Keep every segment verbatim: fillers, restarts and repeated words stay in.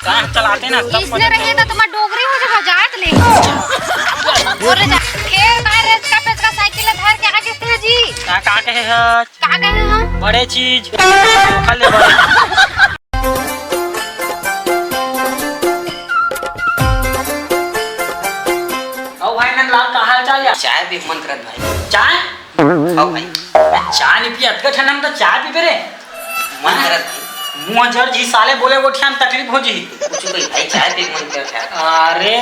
हाँ, चलाते ना, तब इसने पता रहे चले। तो तुम्हार डोगरी हो जाबो, जात ले। बोले जा। खेल बाहर रेचका पेचका साइकिल ला धर के आगे थे जी। का, का कहे ह? का कहे ह? बड़े चीज। खा ले बड़े। अउ भाई नंदलाल, का हाल चाल यार? चाय भी मन करत भाई। चाय? हव भाई। चाय नहीं पिया, अतका ठंडा में तो चाय पीबे रे। मन करत भाई। मुंह जर जी साले, बोले गोठिया में तकलीफ हो जी। कुछ भाई, भाई चाय पी मन करत है। अरे,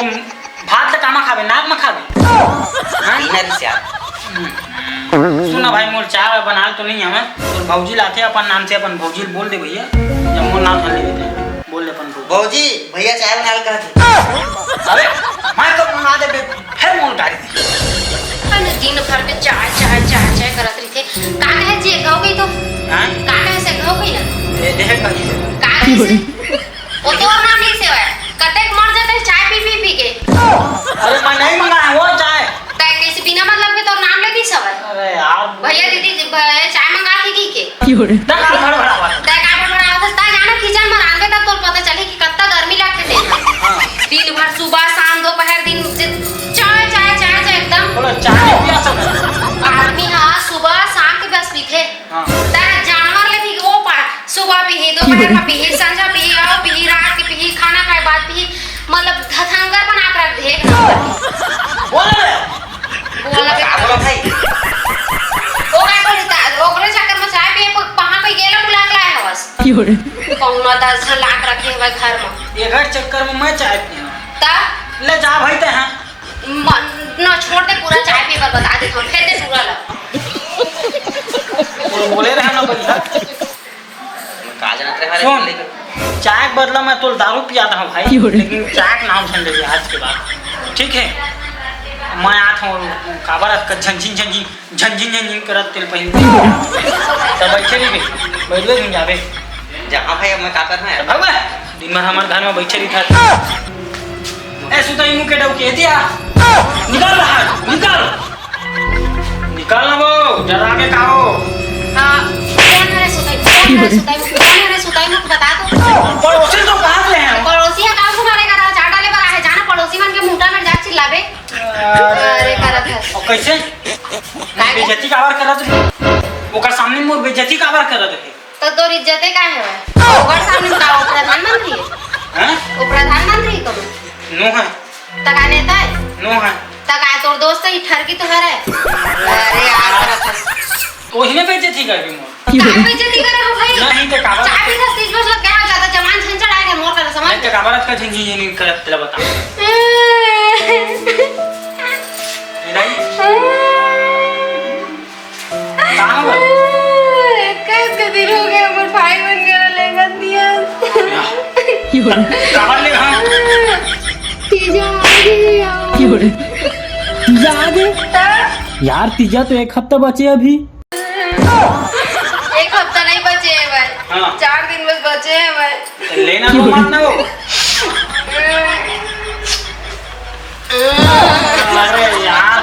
भात तो कामा खाबे, नाक में खाबे। हाँ? पीना भी चाय। सुन ना भाई, मोर चाय बनाल तो नहीं हवे, तोर भौजी लाथे अपन नाम से, अपन भौजी ल बोल दे भैया, या मोर नाम से ले लेते हैं, बोल दे अपन भौजी। भौजी, भैया चाय बनाल कहत हे। अरे, मैं तो मंगा दे बे, फिर मोर गाड़ी दे। अरे दिन भर में चाय, चाय, चाय, चाय करत रहिथे। का कहे जी, घाव गई तो? हाँ? का कहे से घाव गई ना? दे, दे कही से। का कहे से? वो तोर नाम नहीं सेवा है। कतेक मर जाते हैं चाय पी, पी, पी के। अरे मैं नहीं मंगाया वो चाय। तै कैसे बिना मतलब के तोर नाम ले दी सवाल? अरे यार। भैया दीदी जी, भ-, चाय मंगा के दी के? क्यों रे? तै का भड़भड़ावत? तै का भड़भड़ावत? तै जाना किचन में रांधे तब तोर पता चले कि कत्ता गर्मी लगते तेल। हाँ। दिन भर सुबह, शाम, दोपहर, दिन जे चाय, चाय, चाय, चाय एकदम। बोलो, चाय नहीं पिया सब। आदमी हाँ सुबह, शाम के बस पीथे। हाँ। तै जानवर ले भी वो पा, सुबह पीही, दोपहर में पीही, संझा पीही, आओ पीही, रात के पीही, खाना खाए बाद पीही, मतलब धथंगर बना के रख दे एक नंबर के। बोल रे। बोल बे। का बोला भाई? ओ का बोली ता, ओकरे चक्कर में चाय पिए प-, कहाँ पे गेला बुला के लाए हवस? क्यों रे? पहुना दस लाख रखे हवे घर में। ये घर चक्कर में मैं चाय पिया। ता? ले जा भाई ते हैं। म-, ना छोड़ दे, पूरा चाय पी बर बता दे, हम फेंक दे पूरा ला। वो बोले रहे ना बढ़िया। का जानत रहे हमारे सुन, लेके? चाय के बदला मैं तोल दारू पिया था भाई, क्यों रे? लेकिन चाय के नाम सुन ले आज के बाद, ठीक है? मैं आत हूँ, काबर आज का झंझिन झंझिन झंझिन झंझिन करत तेल पहिन। तब बैठे नहीं बे, बैठ गए तुम जाबे। जहाँ भाई, अब मैं का करना है? भगवा, दिन भर हमारे घर में बैठे रही था। ए, सुताई मुंह के डौकी, एती आ। निकल बाहर, निकल। निकल ना वो, डरा के का हो? हाँ, कौन हरे सुताई? कौन हरे सुताई? कौन हरे सुताई? मुझे बता दो। पड़ोसी तो कहाँ से हैं? पड़ोसी है, गाँव से मारे करा, चार डाले बरा है, जाना पड़ोसी मन के मुंडा में जा चिल्लाबे। अरे, करत है। और कैसे? काय के? बेइज्जती काबर करत है? ओकर सामने मोर बेइज्जती काबर करत है? तो तोर इज्जते का है? ओकर सामने का वो प्रधानमंत्री है? हैं? वो प्रधानमंत्री है कब? नो है। त का नेता है? नो है। त का तोर दोस्त ही ठरकी तो हरे? अरे यार, करत हस। ओही में बेइज्जती कर दी मोर। का बेइज्जती करे हो भाई? नहीं, तो काबर? चाय पी दस तीस वर्ष लग गया, ज्यादा जवान छन चढ़ाएगा मोर कर समझ। नहीं, तो काबर आज का झिंझी ये नहीं करत, तेरा बता। नहीं? का हो? कब के दिन हो गए, हमर भाई मन के लेगत दिया। काबर ले, हाँ? तीजा आ गई यार। तीजा आ गई? यार, तीजा तो एक हफ्ता बचे अभी। एक हफ्ता नहीं बचे है भाई। हाँ। चार दिन बस बचे हैं भाई। तो लेना तो मत ना हो। अरे यार,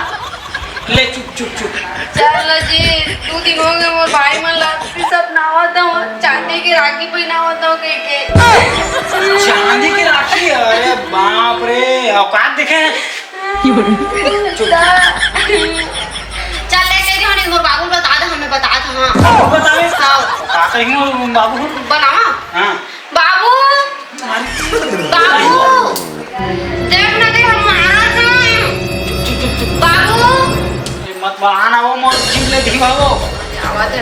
ले चुप, चुप, चुप। चल जी, दू दिन हो गए, मोर भाई मन ला सब नहावत हो, चांदी के राखी पहिनावत हो कह के। चांदी के राखी? अरे बाप रे, औकात देखे। चुप। चल ले, ले, मोर बाबू बता दे, हमें बता दे, हाँ। बाबू बतावे? हाँ। का कही मोर बाबू? बनावा? हाँ। बाबू, बाबू, देख ना दे, हम मारा था। बाबू। ए, मत बहाना वो, मोर जीव ले दी बाबू। आवत है,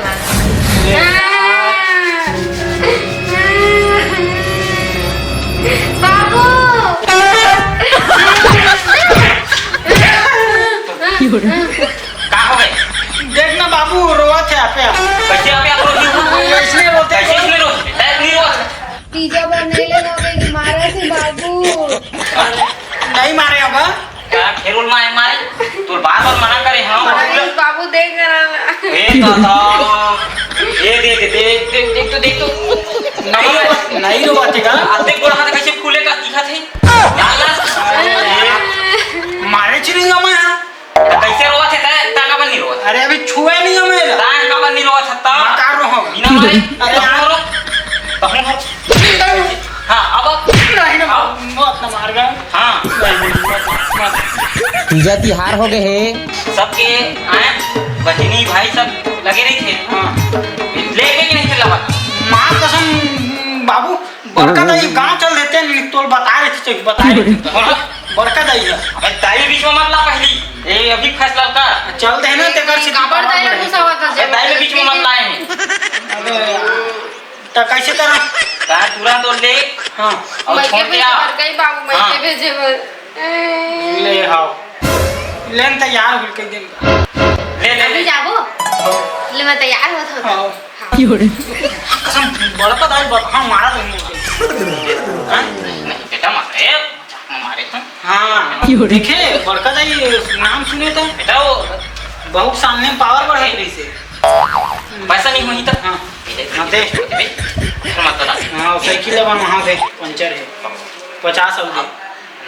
बाबू। का हो गए? देख ना बाबू, रोवत है आपे आप। कैसे आपे आप रोवत हो? ऐसने रोते कैसे इसमें रोवत? ए, नहीं रोवत। तीजा बर नहीं लेना होगा कि मारा से बाबू। नहीं मारे अब। का खेरुल मारे, मारे? तोर बार बार मना करे, हाँ। अरे बाबू देख ना। ए दादा। ए देख, देख, देख, देख तो, देख तो। नहीं रोवत, नहीं रोवत है का? अतेक गोड़ हाथ कैसे फूले का दिखत है? लाल लाल। मारे चिड़िया मैं हाँ। त कैसे रोवत हे तै? तै काबर नहीं रोवत? अरे अभी छुए नहीं हमें। तै काबर नहीं रोवत हस त? मैं का रोहूं? बिना मारे। अरे तहूं यार। रो। तहूं रो। हाँ, अब। नहीं, मार गए। हाँ। पूजा तिहार हो गए हे। सबके आए, बहिनी भाई सब लगे रहिथे। हाँ। लेबे के नहीं तेला बात। माँ कसम बाबू, बड़का दाई गाँव चल देते, नहीं तोल बता रहे थे, बता रहे थे। बड़का दाई है। अबे दाई बीच में मत ला पहली, ये अभी फैसला कर। चल दे ना, तेकर से काबर दाई ला गुस्सा होता अबे दाई में बीच में मत लाए हैं। अबे। त कैसे करा? त तुरंत ओला ले। हाँ। अउ मैं छोड़ के दे आ। बर कई बाबू, मैं हाँ। के भेजे बर। ले हाव। लेन तैयार होल कई दिन। ले, ले, अभी ले। जाबो? ले मैं तैयार होत होत। हाँ। हाँ। कसम, बड़का दाई बत-, हाँ, मारा तो नहीं। हाँ? नहीं, बेटा, मारे, मजाक में मारे थे। हाँ। देखे, बड़का दाई नाम सुने थे। बेटा, वो बहुत सामने पावर बढ़ा रही से। पैसा नहीं होही त? हाँ। हाँ, दे। दे। मत बता। हाँ, साइकिल लगा वहाँ दे, पंचर है। पचास अब दे।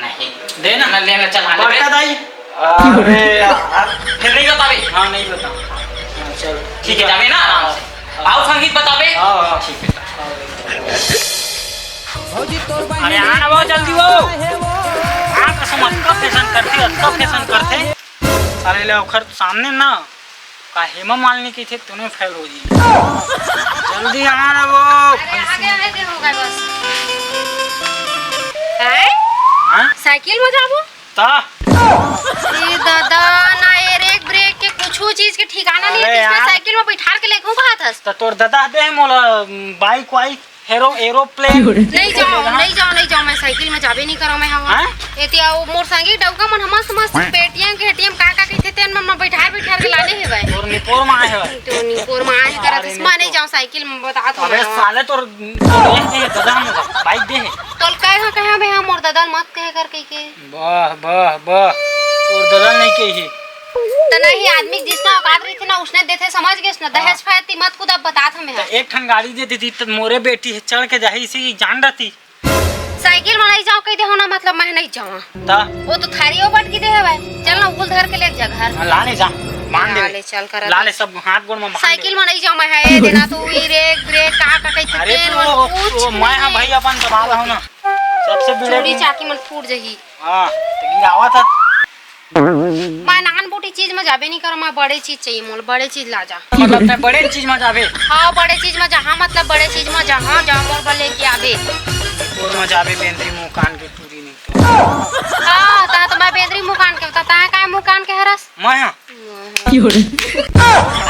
नहीं। दे ना। ना, ले ना, चला ले बड़का बे। दाई। अरे यार। फिर नहीं बतावे। हाँ, नहीं बता। हाँ, चल। ठीक है, जावे ना आराम से। हाँ। आओ संगीत बतावे। हाँ, हाँ। ठीक है। अरे आ ना, बहुत जल्दी वो। हाँ, कसम, अतका फैशन करथे, अतका फैशन करथे। साले ले ओखर सामने ना का हेमा मालिनी कहिथे, तूने फेल हो जी। जल्दी आ ना वो। अरे आगे आए दे होगा बस। हैं? हाँ? साइकिल में जाबो? ता? ए दादा, ना एरेक ब्रेक के कुछू चीज के ठिकाना नहीं है, अरे इसमें यार। साइकिल में बैठार के लेके कहत हस। त तोर दादा दे हे मोला बाइक वाइक। हेरो, एरोप्लेन। नहीं जाओ, नहीं जाओ, नहीं जाओ, मैं साइकिल में जाबे नहीं करो मैं हवा। हाँ? एती आओ, मोर संगी डौका मन ह मस्त मस्त पेटीएम के एटीएम का का कहिथे तेन मन म बैठार बैठार के लाने हे भाई। तोर निपोर मा हे भाई। तो निपोर मा हे करत अरे इसमा नहीं जाओ, साइकिल में बता तो अबे मैं हवा। साले तोर, तोर दे दे, दादा हम बाइक दे हे। तोल कहे हो, कहे हो, बे हम मोर दादा मत कहे कर कहि के। वाह, वाह, वाह। तोर दादा नहीं कही। त नहीं, आदमी जिसना औकात रहिथे ना, उसने देथे, समझ गेस ना? दहेज हाँ। फायती मत कूद, अब बतात हमें त हाँ। एक ठन गाड़ी दे देती त मोरे बेटी हे, चढ़ के जाही, इसी जान रहती। साइकिल में नहीं जाओ कहि दे हो ना, मतलब मैं नहीं जावा। त? वो तो थारी ओ बटकी दे हे भाई। चल ना, उगल धर के ले जा घर। हाँ, ला ले जा, मान ला दे। ले, चल कर ला ले। ले सब हाथ गोड़ में बांध साइकिल दे। में नहीं जाओ मैं, है देना तो ई रे, ब्रेक का का कहि अरे तेल तो और वो, कुछ वो मैं हाँ नहीं। भाई अपन दबा रहा हूँ ना। सबसे बिड़े चूड़ी चाकी मन फूट जही। हाँ, तो गिरावा था। मैं नान बूटी चीज में जाबे नहीं करो, मैं बड़े चीज चाहिए मोल, बड़े चीज ला जा। मतलब तै बड़े चीज में जाबे? हाँ, बड़े चीज में जहाँ, मतलब बड़े चीज में जहाँ, जहाँ मोर बर लेके आबे। तोर में जाबे बेंदरी मुँह कान के टूरी नहीं तो। हाँ, ता तो मैं बेंदरी मुँह कान के, ता, ता काय मुँह कान के हरस? मैं हाँ।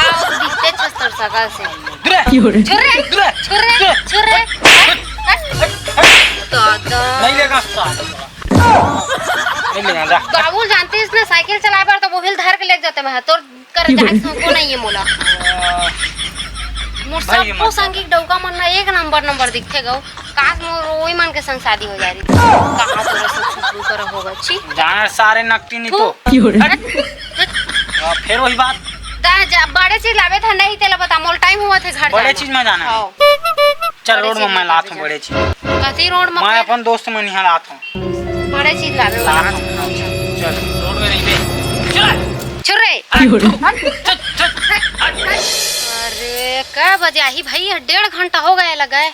आओ, दिखते छस्तर सगा से। दुरे। छुर्रे, दुरे। छुर्रे, दुरे। छुर्रे। हट, हट, हट। दादा। नहीं लेगा साथ। नहीं लेगा, जा। बाबू जानते इसने साइकिल चलाए बर तो वो हिल धर के लेके जाते मैं, तोर कर जात सो को नहीं है मोला। मोर भाई, सबको मत संगी डौका मन ना एक नंबर नंबर दिखथे गौ। काश मोर ओई मन के संग शादी हो जा रही। कहाँ तोरा सब सुसु कर होगा, छी। जाना सारे नकटी नहीं थू। तो। हट, हट। हाँ, फिर वही बात। ता जा, बड़े चीज लाबे था नहीं, तेला बता, मोल टाइम हुआ थे घर बड़े जाना। चीज में जाना है। हाँ। चल, बड़े रोड में चीज मैं लात हूँ बड़े चीज। कथी रोड में मैं अपन दोस्त मन यहाँ लात हूँ। बड़े चीज लाबे वाला। लात हूँ। चल, रोड में नहीं बे। चल। छुर्रे। हट, हट, हट, हट। अरे, का बजे आही भाई, ये डेढ़ घंटा हो गया लगा है।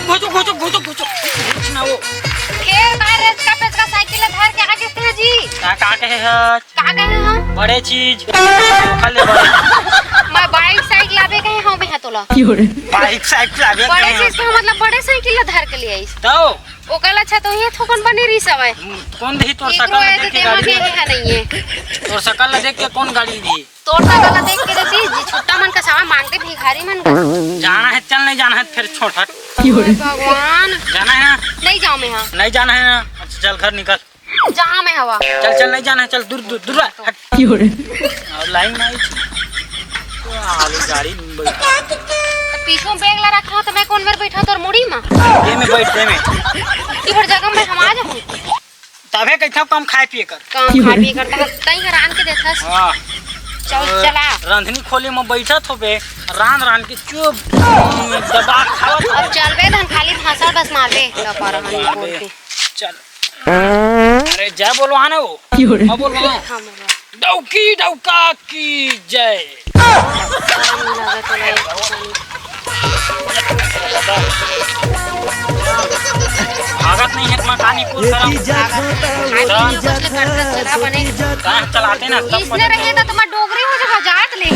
घुचो, घुचो, घुचो, घुचो। कुछ ना हो। फेर बार रेचका पेचका साइकिल धर के आगे थे जी। का, का कहे है? का कहे हो? बड़े चीज। खा ले बड़े। मैं बाइक साइकिल लाबे कहे हो मैं तोला। बाइक साइकिल लाबे बड़े कहे चीज हो। का मतलब बड़े साइकिल ला धर के ले आइस। तो? ओकर ला अच्छा तो ये थोकन बने रही सवय। कौन दही तोर एकरो सकल ला ऐसे देख के दिमाग गाड़ी में दी? है नहीं है। तोर सकल ला देख के कौन गाड़ी दी? तोर सकल ला देख के देती, जी छुट्टा मन का सवा मांगते भिखारी मन का। जाना है, चल, नहीं जाना है, फिर छोड़, हट। भगवान। जाना है ना? नहीं जाओ मैं हाँ। नहीं जाना है ना? अच्छा, चल, घर निकल। जहाँ मैं हवा। चल, चल, नहीं जाना है, चल, दूर, दूर, दूर रह, हट। और लाइन में आई थी। तो आलू गाड़ी में बैठा। तो पीछू में बैग ला रखा हो, तो मैं कौन मेर बैठा तोर मुड़ी में? ये में बैठ, ये में। इधर जगह में हम आ जाऊँ। तभे कहता हूँ, कम खाए पिए कर। कम खाए पिए कर, तब तई हरान के देखस। हाँ। चल, चला। रंधनी खोली में बैठत होबे, रांध रांध के चुप दबा खावत होबे। अब चलबे धन खाली भाषा बस मारबे, लपा रहन बोल के। चल। अरे जय बोलवा ना वो। की हो रे? हाँ, बोलवा। हाँ, बोलवा। डौकी डौका की जय। काम नहीं लगा तो नहीं। खेत में पानी पूर करम। कहाँ चलाते ना, सब इसने रहे तो तुम्हार डोगरी हो जाबा, जात ले।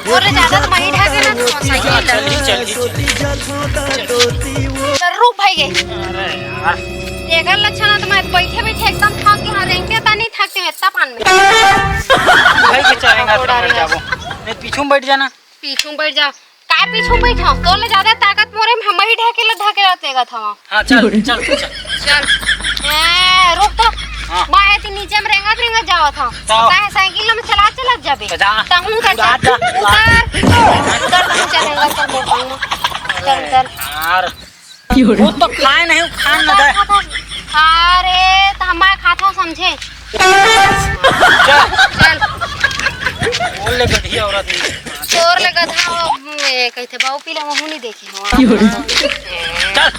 बोले ज्यादा तो वहीं ढाके ना, तो सही हाँ, है। चल जी, चल जी, चल जी। तो रूप भाई गए। अरे यार। एकर लक्षण है तुम्हारे बैठे बैठे एकदम थक गए, हाँ, रेंगते ता नहीं थकते इतना पान में। भाई के चलेगा तो बैठ जाबो। नहीं, पीछू में बैठ जाना। पीछू में बैठ जा। काय पीछू में बैठा? तोले ज्यादा ताकत मोरे में, हम ही ढकेला, ढकेला तेगा था। हाँ, चल, चल, चल। चल। ए, रुक तो। हाँ। मैं है ती नीचे में रेंगत, रेंगत जावत हूँ। तो? काहे साइकिल में चला, चला जाबे? तो जा। तो हूँ तो जा, चल। जा। उतर। उतर तो हूँ चल, रेंगत चल, बोल पाऊँ। चल, उतर। यार। वो तो खाए नहीं, वो खान ना दे। अरे, तो हम खात हूँ, समझे? चल। चल। बोल ले गधी औरत नहीं। तोर ले गधा हो, ए, कहते बाऊ पीला, वहू नहीं देखे हो। चल।